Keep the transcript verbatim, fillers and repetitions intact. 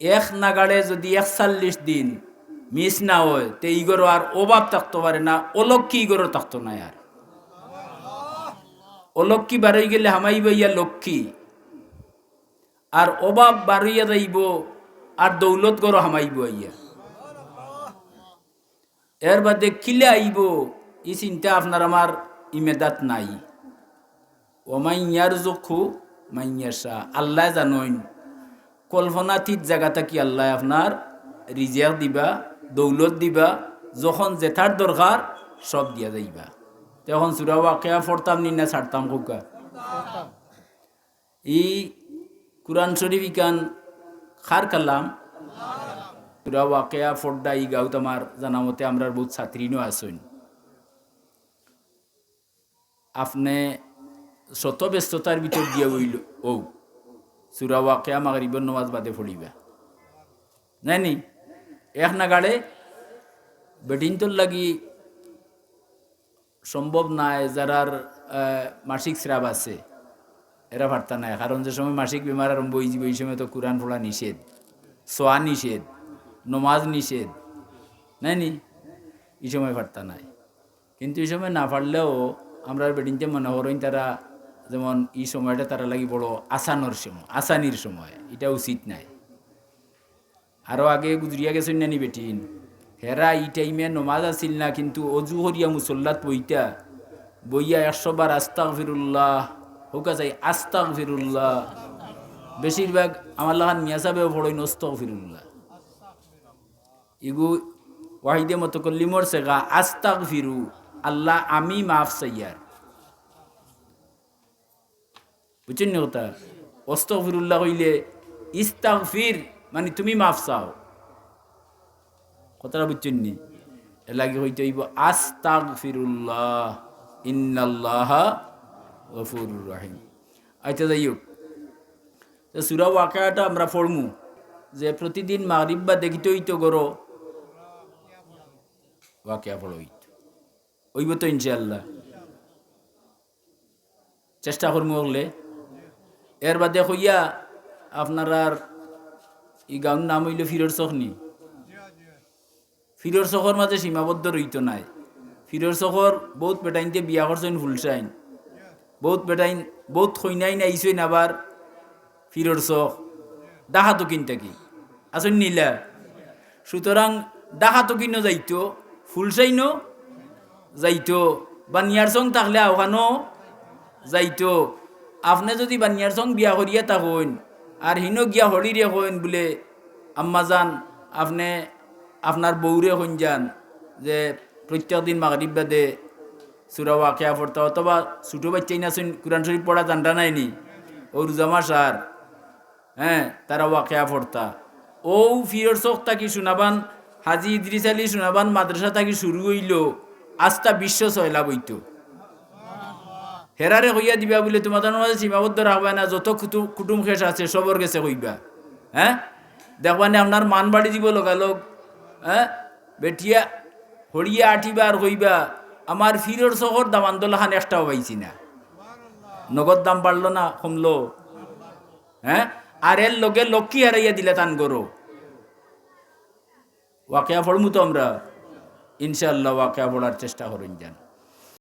এক নাগাড়ে যুদি একচল্লিশ দিন মিস না অয়, তে ই ঘরো আর অভাব থাকতো পারে না, অলক্ষ্মী ই ঘরো থাকতো নায় আর। অলক্ষ্মী বারই গেলে হামাইবো ইয়া লক্ষ্মী, আর অভাব বারইয়া যাইবো, আর দৌলত ঘরো হামাইবো ইয়া। এর বাদে কিলা আইবো, ই চিন্তা আপনার আমার ইমেদাত নাই। ওমান ইয়ারযুকহু মান ইয়াশা, আল্লায় জানইন কল্পনাতীত জাগা থাকি আল্লায় আপনার রিজেক দিবা, দৌলত দিবা, যখন যেটার দরকার সব দিয়া যাইবা। তে অখন সূরা ওয়াকিয়া পড়তাম নি না ছাড়তাম কউক্কা? ই কুরআন শরীফ ইখান কার কালাম? সূরা ওয়াকিয়া পড়রা ই গাউত আমার জানা মতে আমরার বউত ছাত্রীনও আছইন। আপনে শত ব্যস্ততার ভিতর দিয়া অইল, অউ সূরা ওয়াকিয়া মাগরিবর নমাজ বাদে পড়িবা। নায় নি? এক নাগাড়ে বেটিন্তর লাগি সম্ভব নায়, যারার, আহ, মাসিক স্রাব আছে, এরা পারতা নায়। কারণ যে সময় মাসিক বেমার আরম্ভ অইযিবো, ই সময় তো কুরআন পড়া নিষেধ, ছোয়া নিষেধ, নমাজ নিষেধ, নায় নি? ই সময় পারতা নায়। কিন্তু ই সময় না পারলেও আমরার বেটিন্তে মনে করইন তারা, যেমন ই সময়টা তারার লাগি বড় আসানর সময়, আসানির সময়, ইটা উচিত নায়। আরো আগে গুজরিয়া গেছইন না নি বেটিন? হেরা ই টাইমে নমাজ আছিল না, কিন্তু অজু করিয়া মুসল্লাত বইতা, বইয়া একশো বার আস্তাগফিরুল্লাহ, কউক্কা চাই আস্তাগফিরুল্লাহ। বেশিরভাগ আমার লাখান মিয়া সাহেবেও পড়ইন আস্তাগফিরুল্লাহ। ইগু ওয়াহিদে মুতাকাল্লিমর সেগা আস্তাগফিরু, আল্লাহ আমি মাফ চাইয়ার। বুঝছইন নি কথা? আস্তাগফিরুল্লাহ কইলে ইস্তাগফির, মানে তুমি মাফ চাও। কথাটা বুঝছইন নি? এর লাগি কইতে অইবো আস্তাগফিরুল্লাহ, ইন্নাল্লাহা গফুরুর রহিম। আচ্ছা, যাই হোক, তো সূরা ওয়াকিয়াটা আমরা পড়মু যে প্রতিদিন মাগরিব বাদে কিতা অইতো ঘরো? ওয়াকিয়া পড়া অইতো। অইবো তো ইনশাআল্লাহ? চেষ্টা করমু অকলে। এর বাদে কইয়া আপনারার ই গাউর নাম অইলো ফিরর চক নি। ফিরর চকর মাঝে সীমাবদ্ধ রইতো নায়। ফিরর চকর বউত বেটাইন্তে বিয়া করছইন ফুলসাইন, বউত বেটাইন, বউত কইনাইন আইছইন আবার ফিরর চক, ডাকাতকিন থাকি। আছইন নি ইলা? সুতরাং ডাকাতকিনও যাইতো, ফুলসাইনও যাইতো, বানিয়ার সং থাকলে অখানও যাইতো। আপনে যুদি বানিয়ার সং বিয়া করিয়া থাকইন, আর হিনো গিয়া হরিরে কইন বুলে, আম্মাজান, আপনে আপনার বউরে কইন যান যে প্রত্যেক দিন মাগরিব বাদে সূরা ওয়াকিয়া পড়তা, অথবা ছোট বাইচ্চাইন আছইন, কুরআন শরীফ পড়া জানরা নায় নি, অউ রোজা মাস আর, হ্যাঁ, তারা ওয়াকিয়া পড়তা। অউ ফিরর চক থাকি সোনাবান, হাজী ইদ্রিস আলী সোনাবান মাদ্রাসা থাকি শুরু অইলো, আস্তা বিশ্ব সয়লাব অইতো। হেরারে কইয়া দিবা বুলে, তুমার মাঝে সীমাবদ্ধ রাখবায় না, যত কুতু-, কুটুম খেশ আছে, সবর গেছে কইবা। হ্যাঁ, দেখবা নে আপনার মান বাড়ি দিবো লগালগ। হ্যাঁ, বেটিয়া হরিয়া আটিবা আর কইবা, আমার ফিরর চকর দামান্দর লাখান একটাও পাইছি না, নগদ দাম বাড়লো না কমলো? হ্যাঁ, আর এর লগে লক্ষ্মী হারাইয়া দিলা তান ঘরো। ওয়াকিয়া পড়মু তো আমরা, ইনশাআল্লাহ ওয়াকিয়া পড়ার চেষ্টা করইন যান।